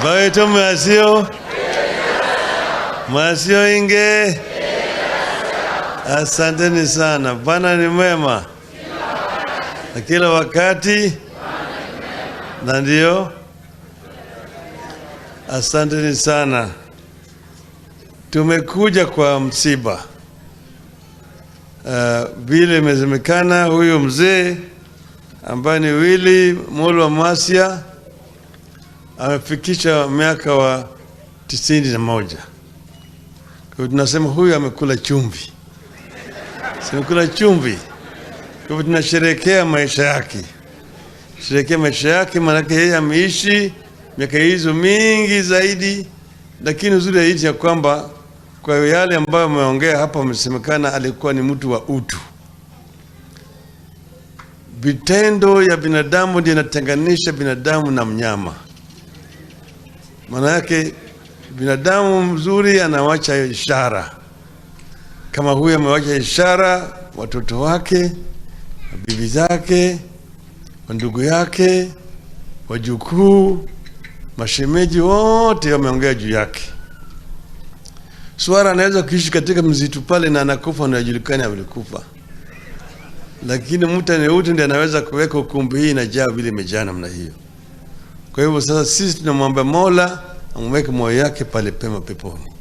Baito masio. Masio inge. Asanteni sana. Bwana ni mwema na kila wakati, na ndio. Asanteni sana. Tumekuja kwa msiba. Vile imesemekana huyu mzee ambaye ni Willy Mulwa Masia amefikisha miaka wa 91. Kwa hivyo tunasema huyu amekula chumvi. Amekula chumvi. Kwa hivyo tunasherehekea maisha yake. Sherehekea maisha yake, maana yeye ameishi miaka hizo mingi zaidi, lakini uzuri zaidi ya kwamba kwa yale ambayo ameongea hapa, amesemekana alikuwa ni mtu wa utu. Vitendo ya binadamu ndio inatenganisha binadamu na mnyama. Maana yake binadamu mzuri anawacha ishara. Kama huyu amewacha ishara, watoto wake, bibi zake, ndugu yake, wajukuu, mashemeji wote wameongea juu yake. Swara anaweza kuishi katika msitu pale na anakufa na hajulikani alikufa. Lakini mtu anayeutu ndiye anaweza kuweka ukumbi hii inajaa vile imejaa namna hiyo. Kwa hivyo sasa sisi tunamwomba Mola amweke moyo yake pale pema peponi.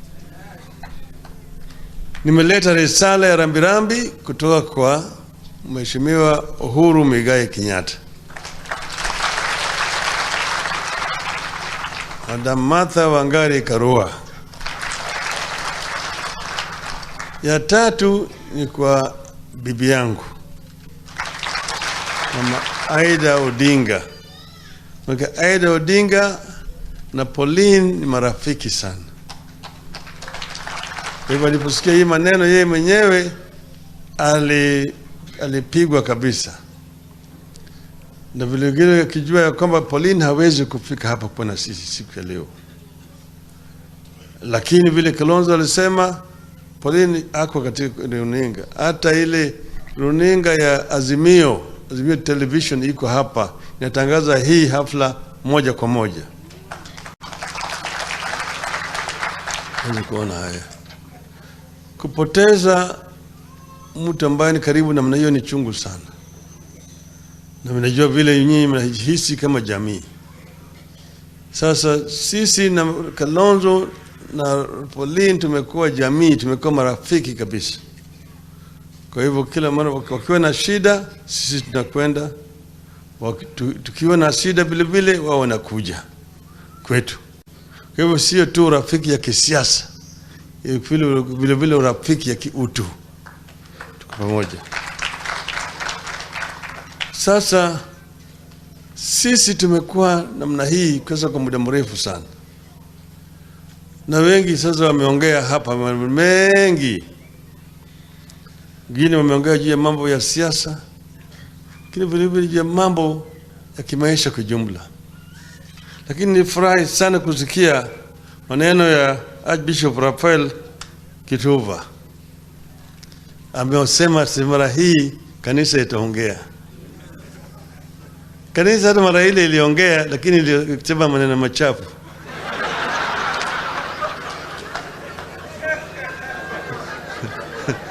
Nimeleta risala ya rambirambi kutoka kwa Mheshimiwa Uhuru Muigai Kenyatta, Madam Martha Wangari Karua. Ya tatu ni kwa bibi yangu Mama Aida Odinga. Mama Aida Odinga na Pauline ni marafiki sana. Kwa hivyo aliposikia hii maneno yeye mwenyewe alipigwa kabisa. Na vile vile akijua ya kwamba Pauline hawezi kufika hapa kwa na sisi siku ya leo. Lakini vile Kalonzo alisema Pauline ako katika runinga. Hata ile runinga ya Azimio, Azimio Television iko hapa, inatangaza hii hafla moja kwa moja. Huwezi kuona haya. Kupoteza mtu ambaye ni karibu namna hiyo ni chungu sana. Na mnajua vile nyinyi mnajihisi kama jamii. Sasa sisi na Kalonzo na Pauline tumekuwa jamii, tumekuwa marafiki kabisa. Kwa hivyo kila mara wakiwa na shida sisi tunakwenda, tukiwa na shida vile vile wao wanakuja kwetu. Kwa hivyo sio tu rafiki ya kisiasa, vile vile rafiki ya kiutu. Tuko pamoja. Sasa sisi tumekuwa namna hii kwa muda mrefu sana. Na wengi sasa wameongea hapa mambo mengi. Wengine wameongea juu ya mambo ya siasa, lakini vile vile juu ya mambo ya kimaisha kwa jumla. Lakini nifurahi sana kusikia maneno ya Archbishop Raphael Kituva. Amesema mara hii kanisa itaongea. Kanisa hata mara ile iliongea, lakini ilisema maneno machafu.